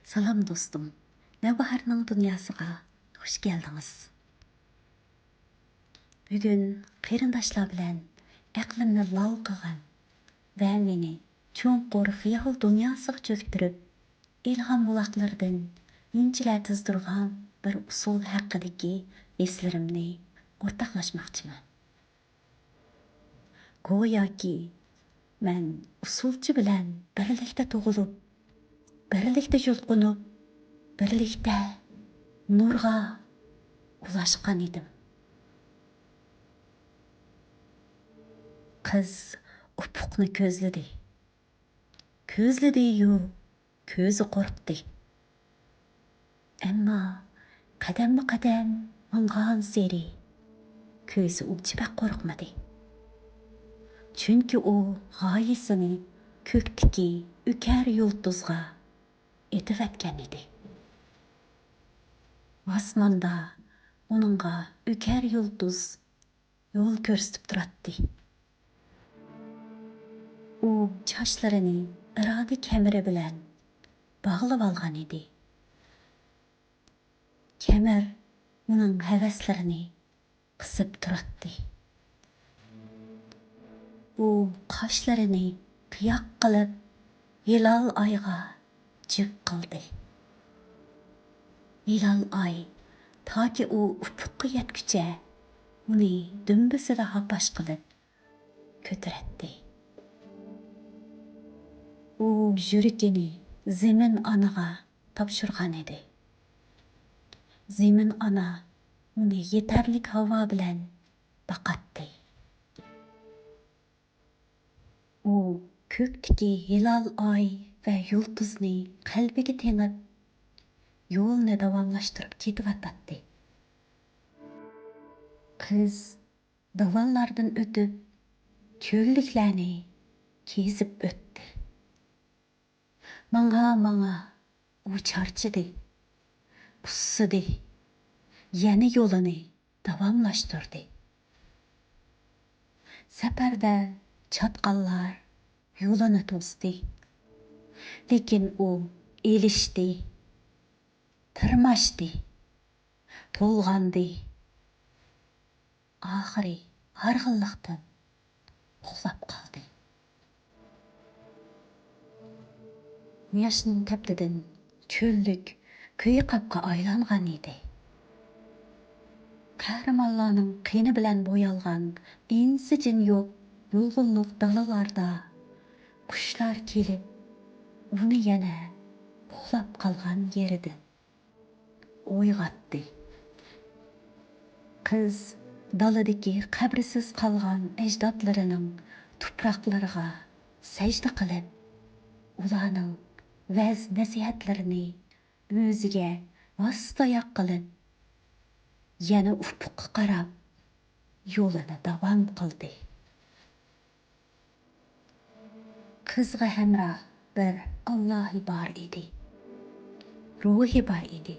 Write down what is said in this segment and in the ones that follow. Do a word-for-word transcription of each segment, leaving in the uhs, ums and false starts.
سالام دوستۇم، نەۋباھارنىڭ دۇنياسىغا خۇش كەلدىڭىز. بۈگۈن قېرىنداشلار بىلەن ئەقلىمنى لال قىلغان ۋە مېنى چوڭقۇر خىيال دۇنياسىغا چۆكتۈرۈپ، ئىلھام بۇلاقلىرىدىن ئۈنچىلەر تىزدۇرغان بىر ئۇسۇل ھەققىدىكى ھېسلىرىمنى ئورتاقلاشماقچىمەن. گوياكى مەن ئۇسسۇلچى بىلەن بىرلىكتە تۇغۇلۇپ، بىرلىكتە يۇلقۇنۇپ، بىرلىكتە نۇرغا ئۇلاشقان ئىدىم. قىز ئۇپۇقنى كۆزلىدى. كۆزلىدى-يۇ، كۆزى قورقتى. ئەمما قەدەممۇ قەدەم ماڭغانسېرى كۆزى ئۇنچە بەك قورقمىدى. چۈنكى ئۇ غايىسىنى كۆكتىكى ئۆكەر يۇلتۇزغا ئېتىۋەتكەن ئىدى. ئاسماندا ئۇنىڭغا ئۆكەر يۇلتۇز يول كۆرسىتىپ تۇراتتى. ئۇ چاچلىرىنى ئىرادە كەمىرى بىلەن باغلىۋالغان ئىدى. كەمىر ئۇنىڭ ھەۋەسلىرىنى قىسىپ تۇراتتى. ئۇ قاشلىرىنى قىياق قىلىپ، ھىلال ئايغا جىق قىلدى. ھىلال ئاي تاكى ئۇ ئۇپۇققا يەتكۈچە ئۇنى دۈمبىسىدە ھاپاش قىلىپ كۆتۈرەتتى. ئۇ يۈرىكىنى زېمىن ئانىغا تاپشۇرغان ئىدى. زېمىن ئانا ئۇنى يېتەرلىك ھاۋا بىلەن باقاتتى. ئۇ كۆكتىكى ھىلال ئاي ۋە يۇلتۇزنى قەلبىگە تېڭىپ، يولىنى داۋاملاشتۇرۇپ كېتىۋاتاتتى. قىز داۋانلاردىن ئۆتۈپ، چۆللۈكلەرنى كېزىپ ئۆتتى. ماڭا-ماڭا ئۇ چارچىدى، ئۇسسىدى، يەنە يولىنى داۋاملاشتۇردى. سەپەردە چاتقاللار يولىنى توستى. لېكىن ئۇ ئېلىشتى، تىرماشتى، تولغاندى. ئاخىرى ھارغىنلىقتىن ئۇخلاپ قالدى. قۇياشنىڭ تەپتىدىن چۆللۈك كۆيە قاپقا ئايلانغان ئىدى. قەھرىمانلارنىڭ قېنى بىلەن بويالغان ئىنسى-جىن يوق يۇلغۇنلۇق دالىلاردا قۇشلار كېلىپ، ئۇنى يەنە ئۇخلاپ قالغان يېرىدىن ئويغاتتى. قىز دالىدىكى قەبرىسىز قالغان ئەجدادلىرىنىڭ تۇپراقلىرىغا سەجدە قىلىپ، ئۇلارنىڭ ۋەز-نەسىھەتلىرىنى ئۆزىگە ۋاسىتە-تاياق قىلىپ، يەنە ئۇپۇققا قاراپ يولىنى داۋام قىلدى. قىزغا ھەمراھ بىر ئاللاھى بار ئىدى. روھى بار ئىدى.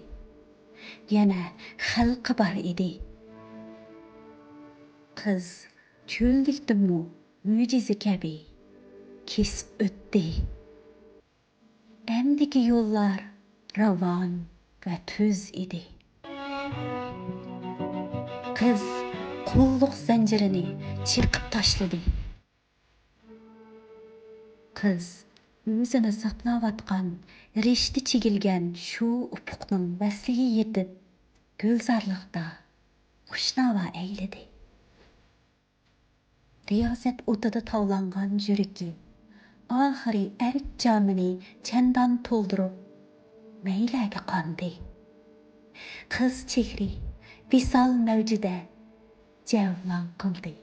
يەنە خەلقى بار ئىدى. قىز چۆللۈكتىنمۇ مۆجىزە كەبى كېسىپ ئۆتتى. ئەمدىكى يوللار راۋان ۋە تۈز ئىدى. قىز قۇللۇق زەنجىرىنى چېقىپ تاشلىدى. قىز ئۆزىنى ساقلاۋاتقان رىشتە چىگىلگەن شۇ ئۇپۇقنىڭ ۋەسلىگە يېتىپ، گۈلزارلىقتا خۇشناۋا ئەيلىدى. رىيازەت ئوتىدا تاۋلانغان يۈرىكى ئاخىرى ئەرك جامىنى چەندان تولدۇرۇپ، مەيلەرگە قاندى. قىز چېھرى ۋىسال مەۋجىدە جەۋلان قىلدى.